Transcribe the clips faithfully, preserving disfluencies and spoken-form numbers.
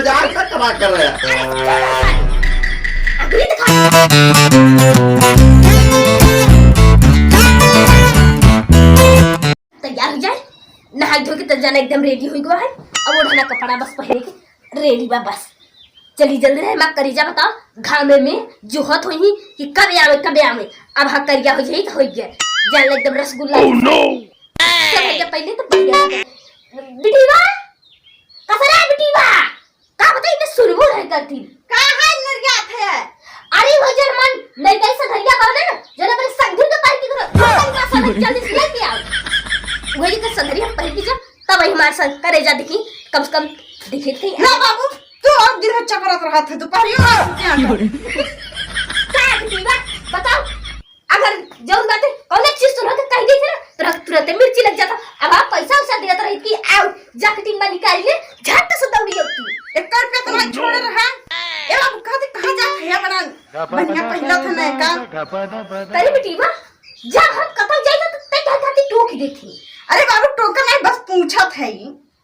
मजाक ना करा कर रहे हैं। अरे, अगली दिखा। तैयार हो जाए, नहाई धो के तब जाना एकदम ready हो गवा है। अब ओढ़ना कपड़ा बस पहने के ready बा बस। चली जल्दी रहे, माँ करेजा बताओ, घामे में जोहत होई कि कब आवे, कब आवे। अब हाँ करिया हो जाई तो हो गया। जान एकदम रसगुल्ला। Oh no! चल, पहले तो बढ़िया लगे। बिटिया, कसरा बिटिया। का बताई, इतने सुरबुर है करती। का है नरिया थे? अरे वो जर्मन नई गई संघरिया बा ना, जो ना अपने संगीत के पार्टी करो, वो संगीत का संगीत जल्दी से लेके आओ। वही के संघरिया हम पहन के जब, तब वही हमारे संग करेजा दिखी, कम से कम दिखी थी। ना बाबू, तू और दिन चकरात रहा था, दोपहरियों में आती थी यहाँ पर। का दिखी बा? बताओ। अगर जौन बाटे कौनो चीज सुनो के कह दी थे ना, तुरंत, तुरंत मिर्ची लग जाता। अब आप पैसा उसा देत रही कि आओ, जाके टीमा निकाल ले, झट से दौड़ी अब तू। एक रुपया तो नहीं छोड़ रहा। ए बाबू, कहते कहाँ जात है बड़ा बढ़िया पहिला था ना का? तरी बिटिया, जब हम कतौ जाई ना तो तै कह खाती टोक देती। अरे बाबू, टोका नहीं, बस पूछत है।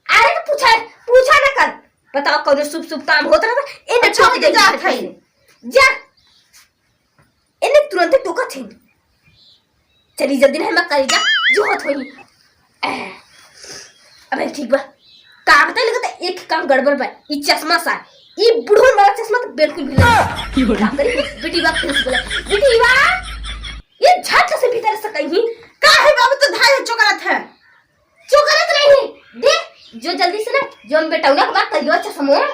अरे तो पूछा, पूछा ना कर। बताओ, कौनो शुभ, शुभ काम होत रहता, ए अच्छा, टोक तो देती जात है। जा। एने तुरंते टोकत है। चली जल्दी नहीं, मैं करेजा जोहत होई। अबे ठीक बा। का बताई, लगता एक काम गड़बड़ बा। ई चश्मा सा, ई बुढ़ऊ वाला चश्मा तो बिल्कुल भी नहीं। का करी? बिटिया फिर से बोला, बिटिया, ये झट से भीतर से कहीं। का है बाबू, तो धाय चोकरत है। चुप करत रही। दे, जो जल्दी से ना, जो हम बेटौला के बात करियो चश्मो,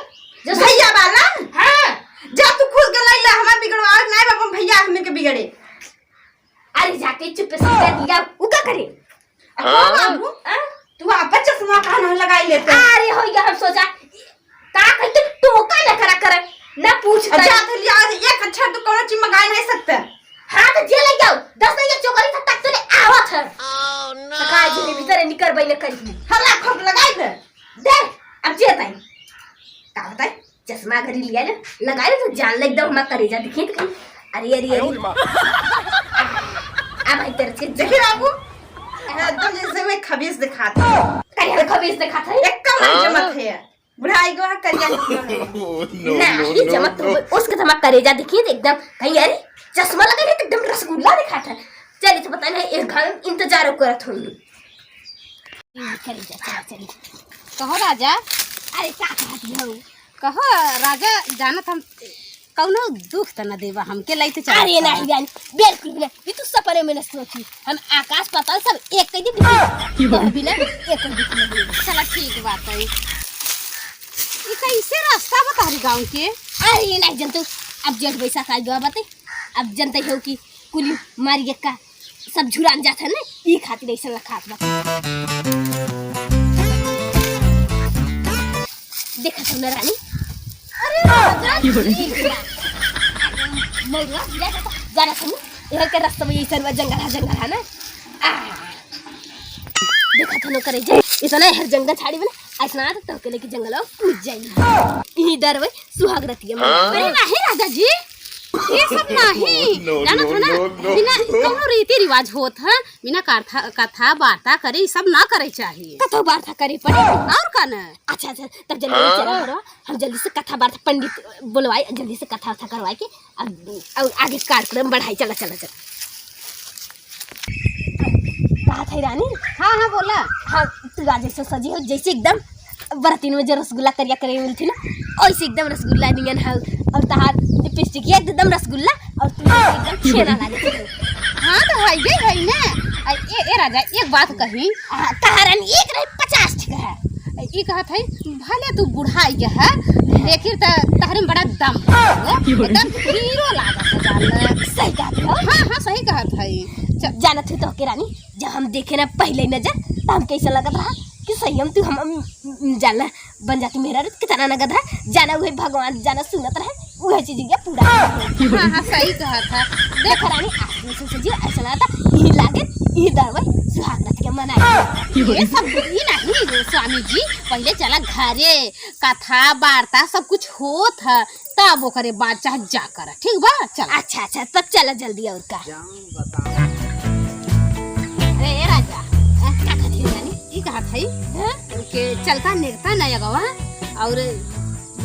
जो भैया वाला? हाँ। जा तू खुद के लई ला, हमार बिगड़वा नहीं बाबू, भैया हमने के बिगड़े। अरे जाके चुप से कर दिया, उ का करे? अब हाँ? बाबू, हाँ? तू आपन चश्मा काहे ना लगाई लेते? अरे हो गया, हम सोचा, का कही तू टोका न करा कर, ना पूछ अब कर। जात लिया, एक अच्छा तू कौनो चीज मंगाए नहीं सकते। हाँ, तो जे ले जाओ, दस नहीं, एक चोकरी तक, तक तो ले आवत है। Oh, no! तो का जी, भीतर निकर बैले करी। हल्ला खूब लगाई दे। दे, अब जे ताई। का बताई? चश्मा घड़ी लिया ना, लगाई तो जान ले एकदम हमार करेजा दिखी तो कहीं। अरे, अरे, अरे। अरे, माँ। आ भाई, तेरे से देखिए बाबू, एकदम जैसे मैं खबीस दिखाता हूँ। कहीं हम खबीस दिखाता है? एकदम नहीं जमत है। बुढ़ाई गो है, करिया निकलो है। Oh, no, ना, no, ये no, जमा no। तो उसके तो हमार करेजा देखिए तो एकदम कहीं, अरे, चश्मा लगा रहे तो एकदम रसगुल्ला दिखाता है। चलिए, तो पता नहीं, एक घंटा इंतजार करत होंगे। ये करेजा, चला, चलिए। कहो राजा। अरे, का कहत हो? कहो राजा, जानत हम कौनो दुख त न देबा हमके, लइते चला। अरे नहीं रानी, बिल्कुल भी नहीं। ये तू सपने में न सोची। हम आकाश पाताल सब एक कह दी, बिल्कुल। तो बिना एक कह दी। चला ठीक बात है। ई कैसे रास्ता बा तहरी गाँव के? अरे नहीं जनतू, अब जेठ बैसाख आ गवा बाटे, अब जनते हो कि कुली मारी के का सब झुरान जात है ना, ई खातिर ऐसा लखात बा। देखा सुन रानी। अरे, राजा, की बोले? मौरवा गिरा जाता, जाना सुन, इधर के रास्ता में ये सरवा जंगल है, जंगल है ना। आ, देखा था नो करे जे, इतना हर जंगल झाड़ी में ना, ऐसा ना तो के लेके जंगल में कूद जाई। ई डर वे सुहाग रतिया में। हाँ? अरे नहीं राजा जी, ये सब नहीं। No, no, जाना था ना, no, no, बिना no। कौनो रीति रिवाज होत है, बिना कथा, कथा वार्ता करे, ई सब ना करे चाहिए। कथा वार्ता करे पड़े। और का ना? अच्छा, अच्छा, तब जल्दी हाँ? चला करो, हम जल्दी से कथा वार्ता पंडित बोलवाए, जल्दी से कथा वार्ता करवाए के अब, अब आगे कार्यक्रम बढ़ाई। चला, चला, चला। कहा था रानी? हाँ, हाँ, बोला। हाँ, तू आज ऐसे सजी हो जैसे एकदम बरातीन में जो रसगुल्ला करिया करे मिलती ना, ऐसे एकदम रसगुल्ला नियन है। और तहार लिपस्टिक एकदम रसगुल्ला और तू एकदम छेना लागे थे। हाँ, तो है, ये है ना। आ, ए, ए राजा, एक बात कही। हाँ, कहा रानी, एक नहीं, पचास ठीक है। ई कहत है, भले तू बुढ़ाई गया है, लेकिन त-, तहरे में बड़ा दम है, एकदम हीरो लागत है जान। सही कहत हो। हाँ, हाँ, सही कहत है। च-, जानत हो तो के रानी, जब हम देखे ना पहले नजर, त हम कैसे लगत रहा कि सही हम तू हम, हम, हम जान बन जाती मेहरारू, कितना नगद है, जाना उहे भगवान जाना सुनत रहे, उहे चीज के पूरा। हाँ, हाँ, सही कहत है। देख रानी, आज से सजी ऐसा लगता, ई लागे, ई दरवे सुहाग रात के मनाई। ये सब ई नहीं रे स्वामी जी, पहले चला घरे, कथा वार्ता सब कुछ होत है, तब ओकरे बाद चाहे जा कर, ठीक बा? चल। अच्छा, अच्छा, तब चला जल्दी, और का? ए, ए राजा, ए, का कहत है रानी? ई कहत है, हाँ? के चलता नेगता नया गवा, और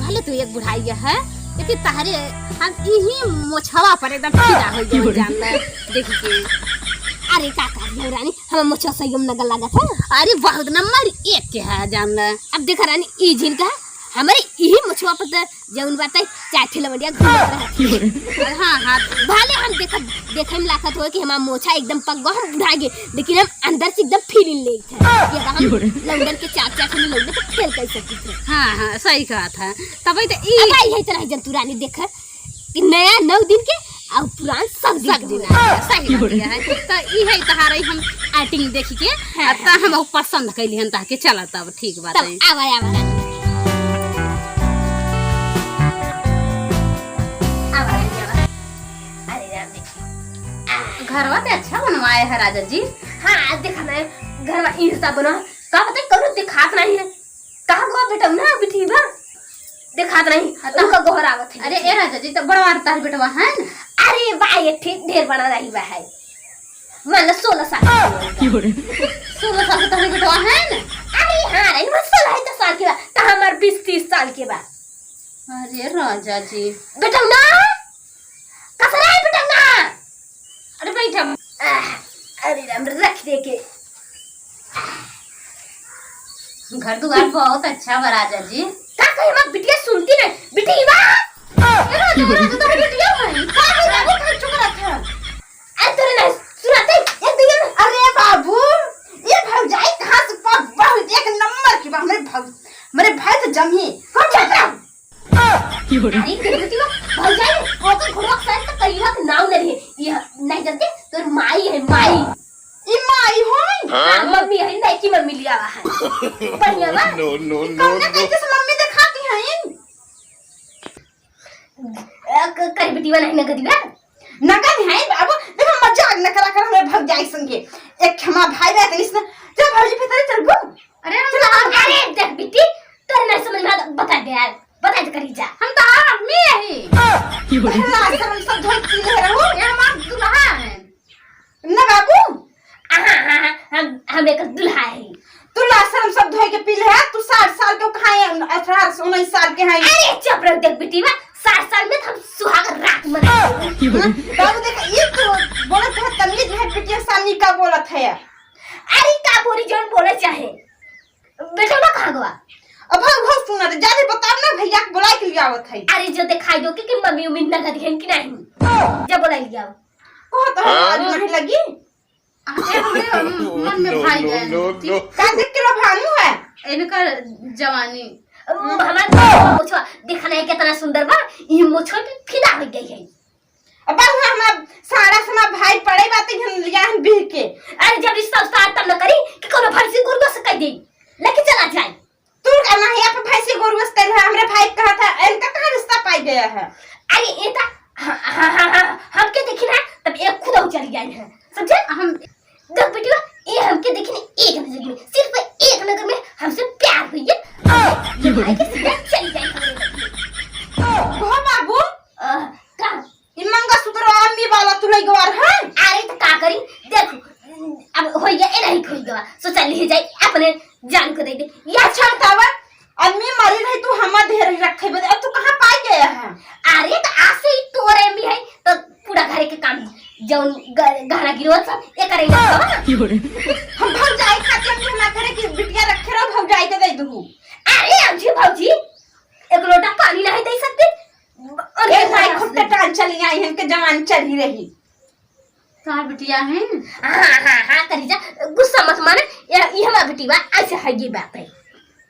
अरे तू एक बुढ़ाई है, लेकिन तहरे हम इही मोछवा पर एकदम फिदा हो गए जान ले, देख के। अरे का कह दियो रानी, हम मोछवा सही में नगल लागत है। अरे बहुत नंबर एक के है जान ले। अब देखा रानी, ई जिनका हमारे इही मोछवा पर तो जौन बात है, चार ठे लवंडिया घूमत रहत है। हाँ, हाँ, भले हम देख, देखे में लागत हो कि हमार मोछा एकदम पक गवा, हम बुढ़ा गए, लेकिन हम अंदर से एकदम फीलिंग लेत है कि अब हम लौंडन के चार चार ठे लौंडन के फेल कर सकते हैं। हाँ, हाँ, सही कहत है। तबै तो ई अब आई है तरह जंतु रानी देख कि नया नौ दिन के और पुरान सब दिन सब के दिन होता है। आ, सही बात है। तो ई है तहार हम एक्टिंग देखी के, हाँ, आ, तो हम पसंद कैली हन ताके चला तब। ठीक बात तब है। आवा, आवा। आवा, आवा। अरे राम, देखिए। घरवा ते अच्छा बनवाए है राजा जी। हाँ, देखा ना, घरवा ई हिस्सा बना। का पता कौनो दिखात नहीं है। कहाँ गवा बेटा ना बिटिया? दिखात नहीं। हाँ, तो उनका गोहर आवत है। अरे ए राजा जी, तो बड़वा तार बेटवा है ना? अरे बा, ये ठीक ढेर बड़ा नहीं बा है। मतलब सोलह साल। की हो रे? सोलह साल के तोहरे बेटवा है ना? अरे हाँ रे, बस सोलह है तो साल के बा, तो हमार बीस तीस साल के बा। अरे राजा जी। बेटौना, कसरा है बेटौना? अरे बैठा। आह, अरे राम, रख दे के। घर दुआर बहुत अच्छा बा राजा जी। का कही हमार बिटिया सुनती नहीं, बिटिया। ए राजा, राजा, तोहरे बिटिया है। का हो जाबो, घर चुप रख। अरे तोरे नहीं सुनाते, एक दिन। अरे बाबू, ये भौजाई कहाँ से पा-, बहुत एक नंबर की बा, हमरे भौ-, हमरे भाई तो जमी। कौन चल रहा? अरे, देखती हो, भौजाई, ओकर घोड़वा के साथ तो कहिया के नाव ले रही। ये नहीं जानते, तोर माई है, माई। ई माई होई? हाँ, मम्मी है, नहीं की मम्मी लिया हुआ है। बढ़िया बा? No, no, no, कौन no। कैसे मम्मी दिखाती हैं इन? अ, क-, करी बिटिया नहीं नगदी बा? नगद है बाबू, देखो मजाक न करा कर हमरे भौजाई संगे। एक हमार भाई रहते इसने, चल भौजी भीतर चलबू। अरे हम चल, तो हम अरे देख बिट्टी, तोरे नहीं समझ में आता, बता दे यार, बता दे करी जा। हम तो आदमी यही। पहला से हम सब धोई पी ले रहो। ये हमार दुल्हा है। ना बाबू। हाँ, हाँ, हाँ, हम, हम एक दुल्हा है। तू लाशरम सब धोई के पी ले है, तू साठ साल के कहाँ है, अठारह से उन्नीस साल के हैं। अरे चुप रह, देख बिटिया, साठ साल में तो हम सुहाग रात मनाए। बाबू देख, ये तो बोलत है, तमीज है, बिटिया सामने का बोलत है। अरे का बोली जौन बोले चाहे। बेटा ना कहाँ गवा? अब हम, हम सुना दे, जा दे, बताओ ना भैया के बुलाए के लिए आवत है। अरे जो दिखाई दो कि, कि मम्मी उम्मी नगद है कि नहीं? जब बुलाए ले आओ। कहो तो हम आज नहीं लगी। अरे हमरे मन में भाई गए। का देख के लोभानी है? इनका जवानी। हमार मोछवा देखा नहीं कितना सुंदर बा, ये मोछवा पे फिदा हो गई है। अब बाबू हमार सारा समा भाई पड़े बात हम लिया हम बीह के। अरे जब रिश्ता उस्ता तब न करी कि कोनो भैंसी गुरुआ से कह दे, लेके चला जाए। तू का नहीं आप भैंसी गोरुआ से कह रहा, हमरे भाई कहा था, इनका कहाँ रिश्ता पाई गया है? अरे ये ता, हाँ, हाँ, हाँ, हाँ, हमके देखी ना, तब एक खुदा चली आई है, समझे? हम, देख बिटिया, ये हमके देखी ना, एक नजर में, सिर्फ एक नजर में हमसे प्यार हुई है। ये भाई के सीधा चली जाए हमरे देखी। हो बाबू। अ, का? ई मंगलसूत्र अम्मी वाला तू लई गवार है? अरे त का करी? देख, अब होई गया, ए नहीं होई गवा। सोचा लिहे जाए, अपने जान को दे दे। या अच्छा बतावा, अम्मी मरी रही तू हमार ढेर रखे बदे, अब तू कहाँ पाई गया है? अरे त आसे ही तोरे अम्मी है, तो पूरा घरे के काम जौन ग-, गहना गिरवत सब, ये करे ना। हम भौजाई खातिर अपने हमार घरे की बिटिया रखे रहो, भौजाई के दे दू। अरे अजी भौजी, एक लोटा पानी नहीं दे सकते? अरे ए भाई, भाई, खूब टटान चली आई, इनके जवान चढ़ी रही। तोहार बिटिया है? हाँ, हाँ, हाँ, करी जा, गुस्सा मत माने, ये, ये हमार बिटिया, ऐसे है ये बात है।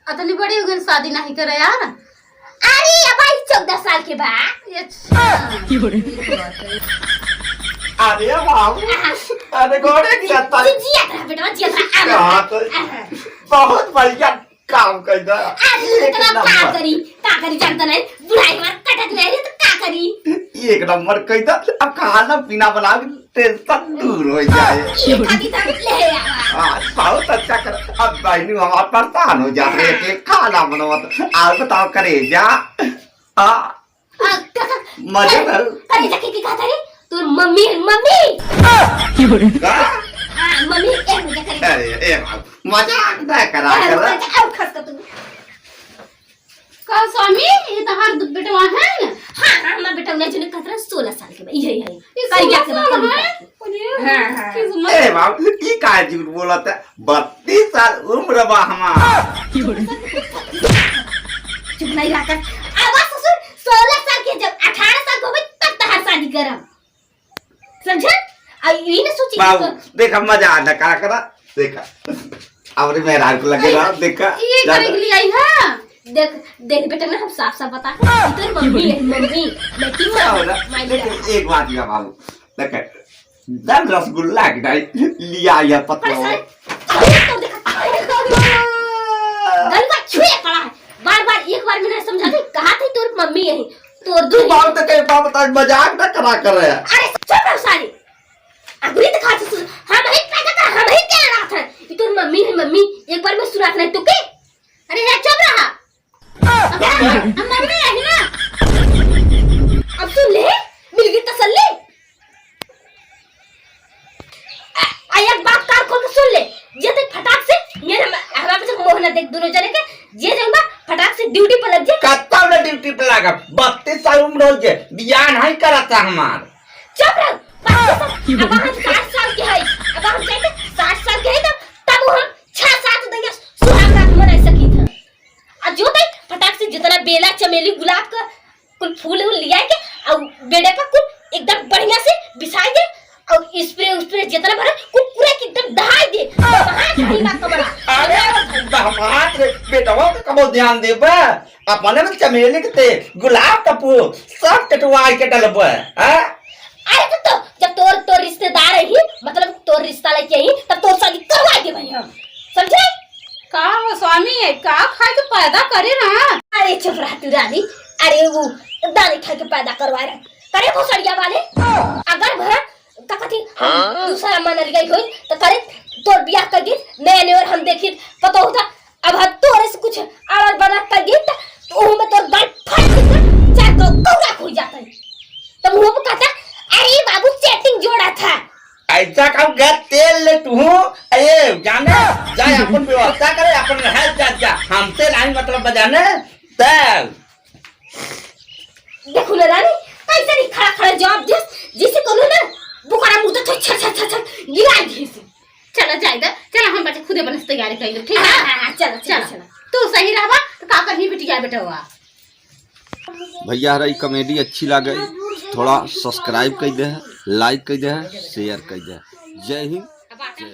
अतनी बड़ी हो गई, शादी नहीं करे यार। अरे, अब आई चौदह साल के बाद। अच्छा। अरे बाबू, हाँ। अरे गोड़े गिरता है। जी, जिया रहा बेटा, जिया रहा। कहाँ तो आहा। बहुत बढ़िया। काम कर दा। अरे, एक इतना का नंबर। करी, का करी जानता नहीं, बुढ़ाई मार कटत नहीं रे, तो का करी? एक नंबर कर दा, अब खाना पीना बना के टेंशन दूर हो जाए। ये खाती तो ले आवा। हाँ, बहुत अच्छा कर। अब बहनी हमार परेशान हो जात रहे हाँ। कि खाना बनवा तो। और बताओ करेजा। हाँ। आ, का, का, मजा करे, ना। करेजा के, के कहता रे? तोर मम्मी है, मम्मी। का? हाँ, मम्मी, ए, मजा करे। अरे, ए, मजाक ना करा अरे, कर। मजा, आओ, खस कर तू। का स्वामी, ये तहार दु-, बेटवा है न? हाँ, हाँ, हमार बेटवा नहीं, जोने कहत रहे सोलह साल के बा, यही है। ये कल सोलह जाके बा, साल कल है? जाके। अरे, हाँ, हाँ। किस्मत। ए बाबू, ई काहे झूठ बोलत है? बत्तीस साल उम्र बा हमार। चुप नहीं रहता। अब ससुर, सोलह साल के, जब अठारह साल के होबे, तब तहार शादी करब। समझा? आ, ई न सोची बाबू, कि देखा, मजाक न करा करा। देखा, अबरी मेहरान को लगे रहा, देखा, ये ज्यादा करे के लिए आई है। देख, देख बेटा ना, हम साफ साफ बता, ई तोर मम्मी है, मम्मी। लेकिन क्या हो रहा? माय लेकिन एक बात ये बाबू, देख, दम रसगुल्ला के नहीं लिया, ये पतला पर हो। सर, अरे तो देख, गलवा छुए पड़ा है। बार बार एक बार मैंने समझा दी, कहा थी तोर मम्मी यही, तोर तू दू बात तो कहे, बाप बता, मजाक ना करा कर रहे हैं। अरे चुप रहो साली। अबरी तो खाती सुन, हम ही पैदा कर, हम ही कह रहा था कि तोर मम्मी है मम्मी, एक बार में सुनात नहीं तो के? अरे है चुप रहा। अब क्या है? हम मम्मी है ना। अब सुन ले, मिल गई तसल्ली। आ, आ, एक बात कान खोल के सुन ले, जे तक फटाक से मेरे म-, हमारे पीछे मोहना देख दोनों जने के, जे जंग बा फटाक से ड्यूटी पर लग जे। कत्ता वाला ड्यूटी पर लागब? बत्तीस साल उम्र हो जे, बियाह नहीं करता हमार। चुप रह, बत्तीस साल, अब हम साठ साल के है, अब हम जाके साठ साल के है तब, तब हम छह सात दिन सुहाग रात मना सकी था। आ जो तक फटाक से जितना बेला, चमेली, गुलाब का कुल फूल उल लिया के, और बेडे पर कुल एकदम बढ़िया से बिछाई दे, और स्प्रे उस्प्रे जितना भरा कुल पूरा के एकदम दहाई दे, दहाई दे बा कमरा। अरे, दहमात रे, बेटवा के कबो ध्यान देबे, अपने में चमेली के तेल, गुलाब का फूल, सब कटवाई के डलबे, हाँ? अरे तो, तो, जब तोर, तोर रिश्तेदार है ही, मतलब तोर रिश्ता लेके आई, तब तोर शादी करवा दे भाई हम, समझे? का हो स्वामी, का खाए के पैदा करे ना? अरे चुप रह तू रानी। अरे वो दाने खाए के पैदा करवा रहे। करे भोसड़िया वाले, अगर भर का कथी हम हाँ? दूसरा मन गई होई तो करे तोर बियाह कर दी, नया नया हम देखी पता होता। अब हम तोरे से कुछ आड़ल बना कर दी तो ओहू में तोर गाल फाट के चार गो कौड़ा हो जाता है। तब वो कहता, "अरे बाबू, चेटिंग जोड़ा था।" ऐसा कहूँ घर तेल ले तू, ए जाने, जा अपन व्यवस्था करे, अपन रह जा, जा, हमसे नहीं मतलब बजाने, तेल। देखो ना रानी, कैसे नहीं खड़ा खड़ा जवाब दिस, जिसे कोनो ना बुखारा मुंह तो छर छर छर छर गिरा दिस। चला जाए दा, चला हम बच्चे खुदे बने से तैयारी कर लो, ठीक है? हाँ, हाँ, हाँ, चला, चला, चला। चला। तू सही रहबा तो का करही बिटिया बेटवा। भैया हरा ई कॉमेडी अच्छी लागे, थोड़ा सब्सक्राइब कर दे, लाइक कर दे, शेयर कर दे। जय हिंद, जय